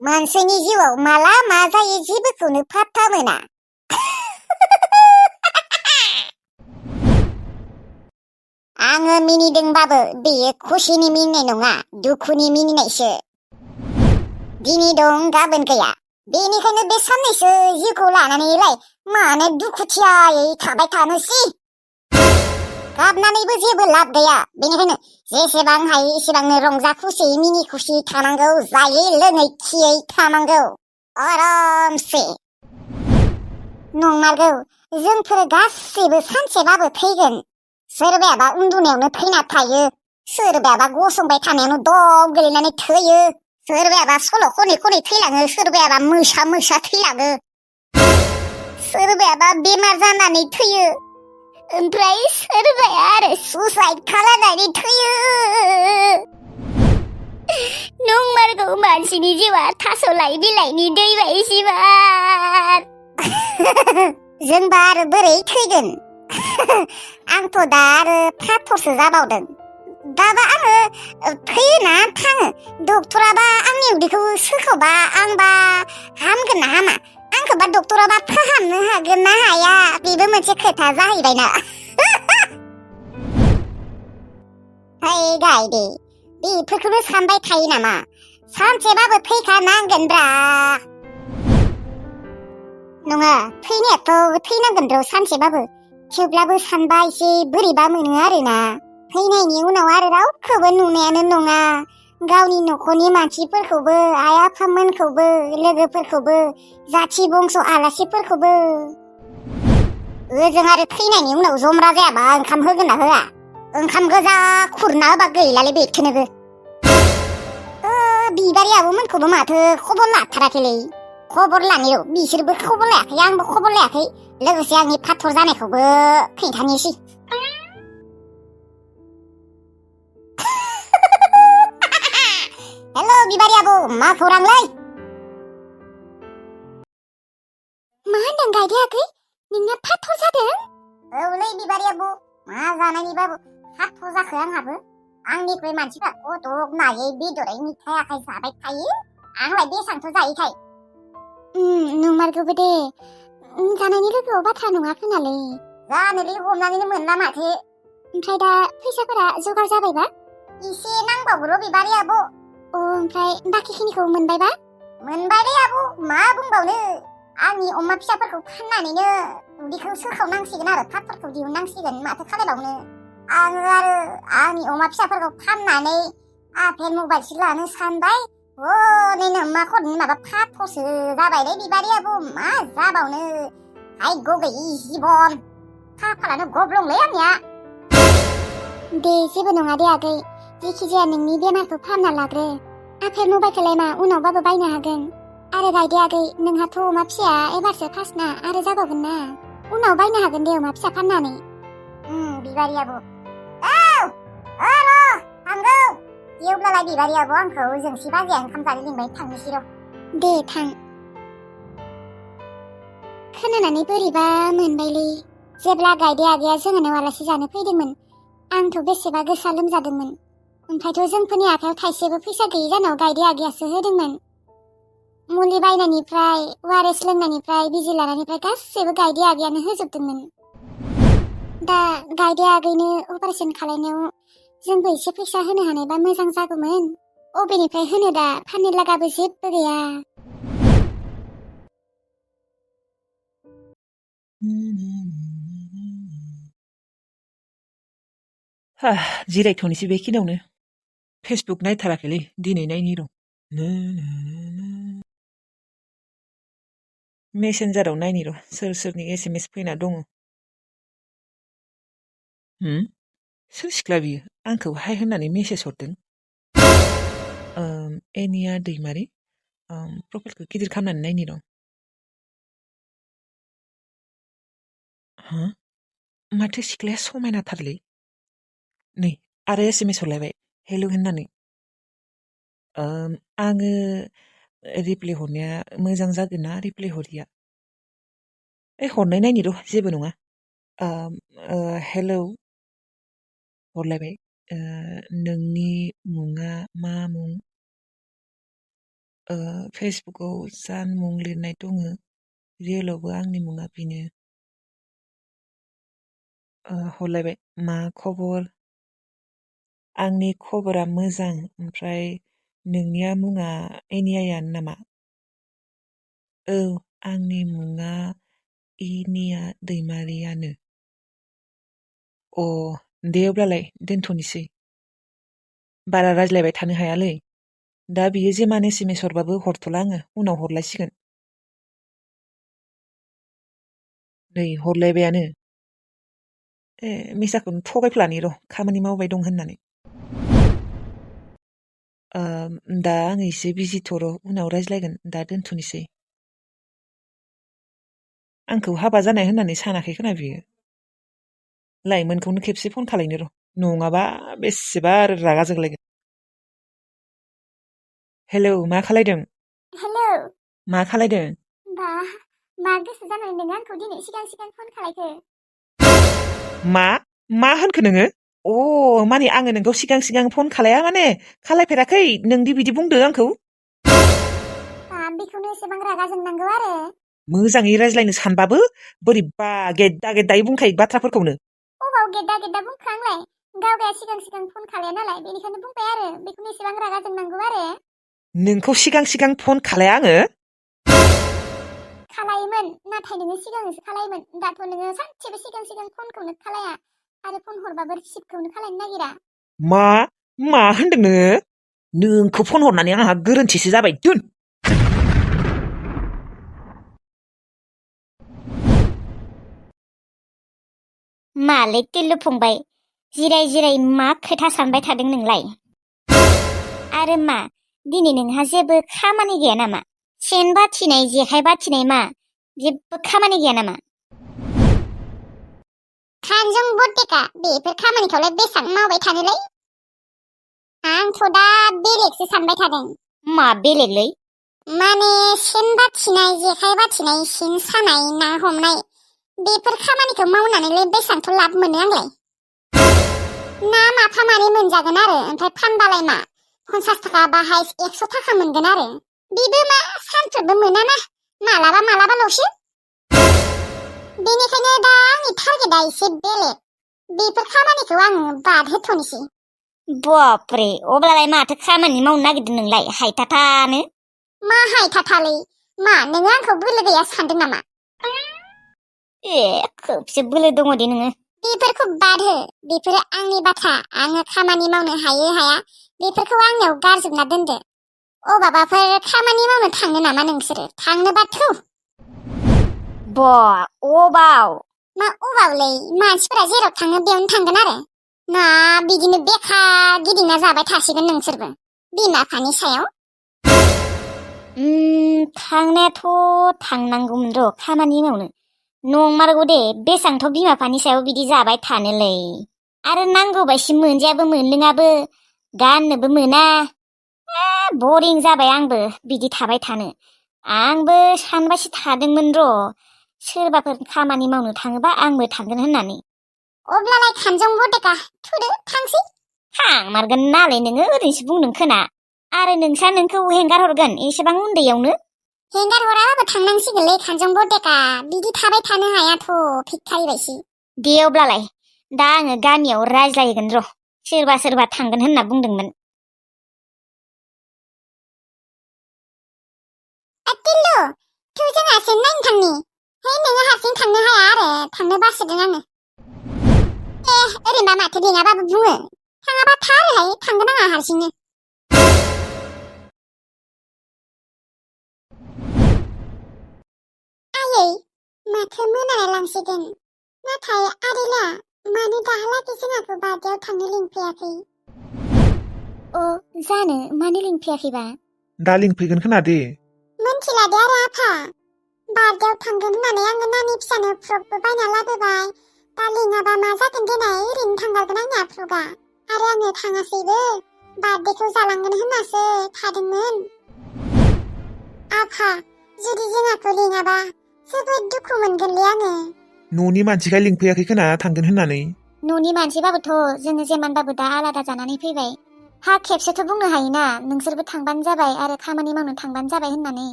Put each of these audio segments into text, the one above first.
मानसिनि जिउआव माला मा जायो जेबोखौनो फात्ता मोना। आङो मिनिदोंबाबो बेयो खुसिनि मिनिनाय नङा, दुखुनि मिनिनायसो। दिनै दं गाबोन गैया, बेनिखायनो बे साननैसो जिउखौ लानानैलाय मानो दुखुथियायै थाबाय थानोसै? गाबनानैबो जेबो लाब गैया, बेनिखायनो जेसेबां हायो एसेबांनो रंजा खुसियै मिनि खुसि थानांगौ, जायै लोङै खियै थानांगौ आरामसे। नंमारगौ, जोंफोर गासैबो सानसेबाबो थैगोन। सोरबायाबा उन्दुनायावनो थैना थायो, सोरबायाबा गसंबाय थानायावनो दब गोलैनानै थैयो, सोरबायाबा सल' खनै खनै थैलाङो, सोरबायाबा मोसा मोसा थैलाङो, सोरबायाबा बेमार जानानै थैयो, ओमफ्राय सोरबाया आरो सुसाइड खालामनानै थैयो। नंमारगौ, मानसिनि जिउआ थास'लाइ बिलाइनि दै बायदिसिबार। जोंबा आरो बोरै थैगोन? आंथ' दा आरो फाथरसो जाबावदों। दाबा आङो थैयोना थाङो? डक्टराबा आंनि उदैखौ सोखावबा आंबा हामगोन ना हामा? आंखौबा डक्टराबा फाहामनो हागोन ना हाया? बेबो मोनसे खोथा जाहैबायना। हाय गायदे, बेफोरखौनो सानबाय थायो नामा? सानसेबाबो थैखानांगोनब्रा। नङा, थैनायाथ' थैनांगोन र' सानसेबाबो, थेवब्लाबो सानबा एसे बोरैबा मोनो आरोना। थैनायनि उनाव आरो रावखौबो नुनायानो नङा, गावनि न'खरनि मानसिफोरखौबो, आइ आफामोनखौबो, लोगोफोरखौबो, जाथि बंस' आलासिफोरखौबो। ओजों आरो थैनायनि उनाव जमरा जायाबा ओंखाम होगोन ना होआ? ओंखाम गोजा खुरना होबा गैलालै बेखौनोबो। बिबारि आब'मोनखौबो माथो खबर लाथाराखैलै। खबर लानायाव बिसोरबो खबर लायाखै, आंबो खबर लायाखै। लोगोसे आंनि फाथर जानायखौबो खिन्थानोसै। हेल' बिबारि आब', मा खौरांलै? मा होनदों गायदे आगै? नोंना फाथर जादों? औलै बिबारि आब', मा जानायनिबाबो फाथर जाखो आंहाबो। आंनिख्रुइ मानसिफ्रा खदक नायै बेदरै मिठाइ आखाइ जाबाय थायो, आंलाय बेसांथो जायोथाय। नंमारगौबो दे, जानायनि लोगोआव बाथ्रा नङा खोनालै। जानोलै हमनानैनो मोनला माथो। ओमफ्राय दा फैसाफोरा जगार जाबायबा? एसे नांबावगौ बिबारि आब'। ओमफ्राय बाखिखिनिखौ मोनबायबा? मोनबायलै आब', मा बुंबावनो। आंनि अमा फिसाफोरखौ फाननानैनो उदैखौ सोखावनांसिगोन आरो फाथरखौ दिहुननांसिगोन, माथो खालायबावनो। आङो आरो आंनि अमा फिसाफोरखौ फाननानै आपेल मबाइलसो लानो सानबाय, हनैनो मा खरनि माबा फाथरसो जाबायलै बिबारि आब', मा जाबावनो। भाग्य गैयि जिबन, खाफालानो गब्लंलै आंनिया। दे जेबो नङा दे आगै, जेखिजाया नोंनि बेमारखौ फाहामना लाग्रो। आपेल मबाइलखौलाय मा उनावबाबो बायनो हागोन। आरो गायदे आगै, नोंहाथ' अमा फिसाया एबारसो फार्स्ट ना, आरो जाबावगोन ना। उनाव बायनो हागोन दे अमा फिसा फाननानै। बिबारि आब'। थांगौ। जेब्लालाय बिबारि आब' आंखौ जोंसि बाजिया ओंखाम जानो लिंबाय, थांनोसै र'। दे थां। खोनानानै बोरैबा मोनबायलै। जेब्ला गायदे आगैया जोंहानाव आलासि जानो फैदोंमोन, आंथ' बेसेबा गोसा लोमजादोंमोन। ओमफ्रायथ' जोंफोरनि आखायाव थाइसेबो फैसा गैयि जानायाव गायदे आगैयासो होदोंमोन। मुलि बायनायनिफ्राय, वारेस लोंनायनिफ्राय, बिजि लानायनिफ्राय गासैबो गायदे आगैयानो होजोबदोंमोन। दा गायदे आगैनो अपारेसन खालायनायाव जोंबो एसे फैसा होनो हानायबा मोजां जागौमोन। अबेनिफ्राय होनो दा, फाननो लागाबो जेबो गैया। जिरायथ'नोसै बेखिनियावनो। फेसबुक नायथाराखैलै, दिनै नायनि र'। मेसेन्जाराव नायनि र', सोर सोरनि SMS फैना दङ। सोर सिख्ला बियो आंखौ हाय होननानै मेसेज हरदों? एनिया दैमारि। प्रफाइलखौ गिदिर खालामनानै नायनि र'। माथो सिख्लाया समायनाथारलै। नै आरो SMS हरलायबाय, हेलौ होननानै। आङो रिप्लाय हरनाया मोजां जागोन ना रिप्लाय हरिया? हरनाय नायनि र', जेबो नङा। हेलौ हरलायबाय। नोंनि मुङा मा मुं? फेसबुकआव जानमुं लिरनाय दङ रियेलावबो आंनि मुङा बेनो हरलायबाय मा खबर आंनि खबरा मोजां ओमफ्राय नोंनिया मुङा एनियायानो नामा औ आंनि मुङा इनिया दैमारियानो अ दे अब्लालाय दोनथ'नोसै बारा रायज्लायबाय थानो हायालै दा बियो जेमान एसेमेस हरबाबो हरथ'ला आङो उनाव हरलायसिगोन नै हरलायबायानो मिसाखौनो थगायफ्लानि र' खामानि मावबाय दं होननानै दा आङो एसे बिजिथ' र' उनाव रायज्लायगोन दा दोनथ'नोसै आंखौ हाबा जानाय होननानै सानाखै खोना बियो लाइमोनखौनो खेबसे फन खालायनो र' नङाबा बेसेबा रागा जोंलायगोन हेलौ मा खालायदों हेलौ मा खालायदों बा मा गोसो जानानै नोङो आंखौ दिनै सिगां सिगां फन खालायखो मा होनखो नोङो माने आङो नोंखौ सिगां सिगां फन खालाया माने खालायफेराखै नोंदि बिदि बुंदो आंखौ बेखौनो एसेबां रागा जोंनांगौ आरो मोजाङै रायज्लायनो सानबाबो बोरैबा गेद्दा गेद्दायै बुंखायो बाथ्राफोरखौनो अबाव गेद्दा गेद्दा बुंखो आंलाय गावगाया सिगां सिगां फन खालाया नालाय बेनिखायनो बुंबाय आरो बेखौनो एसेबां रागा जोंनांगौ आरो नोंखौ सिगां सिगां फन खालाया आङो खालायोमोन नाथाय नोङो सिगांसो खालायोमोन दाथ' नोङो सानसेबो सिगां सिगां फनखौनो खालाया आरो फन हरबाबो रिसिभखौनो खालायनो नागिरा मा होनदों नोङो नोंखौ फन हरनानै आंहा गोरोन्थिसो जाबाय दोन मालै टिल्लु फंबाय जिराय जिराय मा खोथा सानबाय थादों नोंलाय आरो मा दिनै नोंहा जेबो खामानि गैया नामा सेन बाथिनाय जेखाइ बाथिनाय मा जेबो खामानि गैया नामा खानजं बटेका बेफोर खामानिखौलाय बेसेबां मावबाय थानोलै आंथ' दा बेलेगसो सानबाय थादों मा बेलेगलै माने सेन बाथिनाय जेखाइ बाथिनाय सेन सानाय ना हमनाय बेफोर खामानिखौ मावनानैलाय बेसेबांथ' लाब मोनो आंलाय ना माफा मानै मोनजागोन आरो ओमफ्राय फानबालाय मा 50 थाखा बा 100 थाखा मोनगोन आरो बेबो मा सानफ्रोमबो मोनाना मालाबा मालाबाल'सो बेनिखायनो दा आंनि टारगेटआ एसे बेलेग बेफोर खामानिखौ आङो बाद होथ'नोसै बापरे अब्लालाय माथो खामानि मावनो नागिरदों नोंलाय हायथाथानो मा हायथाथालै मा नोङो आंखौ बोलो गैया सानदों नामा खोबसे बोलो दङ दे नोङो बेफोरखौ बाद हो बेफोरो आंनि बाथ्रा आङो खामानि मावनो हायो हाया बेफोरखौ आंनियाव गारजोबना दोनदो अबावबाफोर खामानि मावनो थांनो नामा नोंसोरो थांनोबा थु अबाव मा अबावलै मानसिफोरा जेराव थाङो बेयावनो थांगोन आरो ना बिदिनो बेखार गिदिंना जाबाय थासिगोन नोंसोरबो बिमा बिफानि सायाव थांनायाथ' थांनांगौमोन र' खामानि मावनो नंमारगौ दे बेसांथ' बिमा बिफानि सायाव बिदि जाबाय थानोलै आरो नांगौबायसि मोनजायाबो मोनलोङाबो गाननोबो मोना बरिं जाबाय आंबो बिदि थाबाय थानो आंबो सानबासो थादोंमोन र' सोरबाफोर खामानि मावनो थाङोबा आंबो थांगोन होननानै अब्लालाय खानजं बटेका थुदो थांसै थांमारगोन नालाय नोङो ओरैनोसो बुंदों खोना आरो नोंसा नोंखौ हेंगार हरगोन एसेबां उन्दैयावनो हेंगार हराबाबो थांनांसिगोनलै खानजं बटेका बिदि थाबाय थानो हायाथ' फिखारिबायसि दे अब्लालाय दा आङो गामियाव रायज्लायगोन र' सोरबा सोरबा थांगोन होनना बुंदोंमोन टिल्लु थु जोंहा सेन नायनो थांनि है नोङो हारसिं थांनो हाया आरो थांनो बासोदों आङो ओरैनोबा माथो लिङाबाबो बुङो थाङाबा था आरोहाय थांगोन आंहा हारसिंनो आयै माथो मोनालाय लांसिगोन नाथाय आदैला मानो दाहालागै जोंहाखौ बार्थडेआव थांनो लिंफैयाखै जानो मानो लिंफैयाखैबा दा लिंफैगोन खोना दे मोनथिला दे आरो आफा बार्थडेआव थांगोन होननानै आङो नानि फिसानो फ्रकबो बायना लाबोबाय दा लिङाबा मा जागोन देनाय ओरैनो थांगारगोन आंनिया फ्रकआ आरो आङो थाङासैबो बार्थडेखौ जालांगोन होननासो थादोंमोन आफा जुदि जोंहाखौ लिङाबा जोबोद दुखु मोनगोनलै आङो न'नि मानसिखाय लिंफैयाखै खोना थांगोन होननानै न'नि मानसिबाबोथ' जोङो जेमानबाबो दा आलादा जानानै फैबाय हा खेबसेथ' बुंनो हायोना नोंसोरबो थांबानो जाबाय आरो खामानि मावनो थांबानो जाबाय होननानै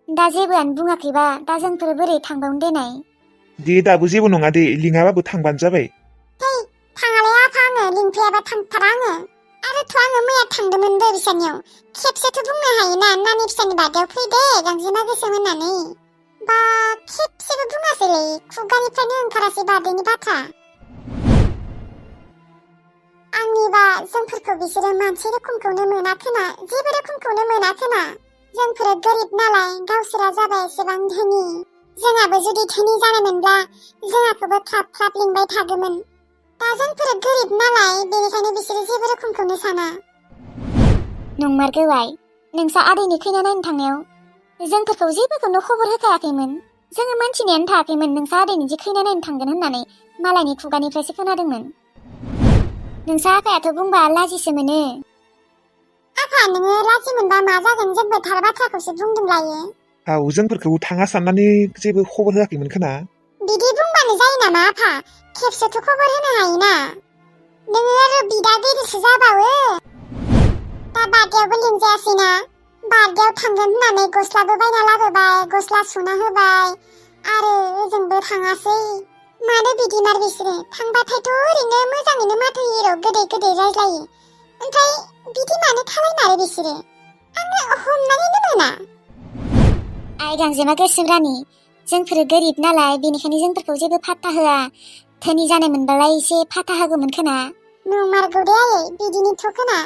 दा जेबोआनो बुङाखैबा दा जोंफोर बोरै थांबावनो देनाय दे दाबो जेबो नङा दे लिङाबाबो थांबानो जाबाय थाङालाय आफा आङो लिंफैयाबा थांथारा आङो आरोथ' आङो मैया थांदोंमोनबो बिसानियाव खेबसेथ' बुंनो हायोना नानि फिसानि बार्थडेआव फैदे गांजेमा गोसोम होननानै बा खेबसेबो बुङासैलै खुगानिफ्रायनो ओंखारासै बार्थडेनि बाथ्रा आंनिबा जोंफोरखौ बिसोरो मानसि रोखोमखौनो मोनाखोना जेबो रोखोमखौनो मोनाखोना जोंफोरो गोरिब नालाय गावसोरा जाबाय एसेबां धोनि जोंहाबो जुदि धोनि जानायमोनब्ला जोंहाखौबो ख्लाब ख्लाब लिंबाय थागौमोन दा जोंफोरो गोरिब नालाय बेनिखायनो बिसोरो जेबो रोखोमखौनो साना नंमारगौवाय नोंसा आदैनि खैना नायनो थांनायाव जोंफोरखौ जेबोखौनो खबर होखायाखैमोन जोङो मोनथिनायानो थायाखैमोन नोंसा आदैनि जे खैना नायनो थांगोन होननानै मालायनि खुगानिफ्रायसो खोनादोंमोन नोंसा आफायाथ' बुंबा लाजिसो मोनो आफा नोङो लाजि मोनबा मा जागोन जोंबो थार बाथ्राखौसो बुंदों लायो औ जोंफोरखौ थाङा साननानै जेबो खबर होआखैमोन खोना बिदि बुंबानो जायो नामा आफा खेबसेथ' खबर होनो हायोना नोङो आरो बिदा गिदिरसो जाबावो दा बार्थडेआवबो लिंजायासैना बार्थडेआव थांगोन होननानै गस्लाबो बायना लाबोबाय गस्ला सुना होबाय आरो ओजोंबो थाङासै मानो बिदिमार बिसोरो थांबाथायथ' ओरैनो मोजाङैनो माथो होयो गोदै गोदै रायज्लायो ओमफ्राय बिदि मानो खालायमारो बिसोरो आङो हमनानैनो मोना आइ गांजेमा गोसोम रानि जोंफोरो गोरिब नालाय बेनिखायनो जोंफोरखौ जेबो फात्ता होआ धोनि जानाय मोनबालाय एसे फात्ता होगौमोन खोना नंमारगौ दे आयै बिदिनोथ' खोना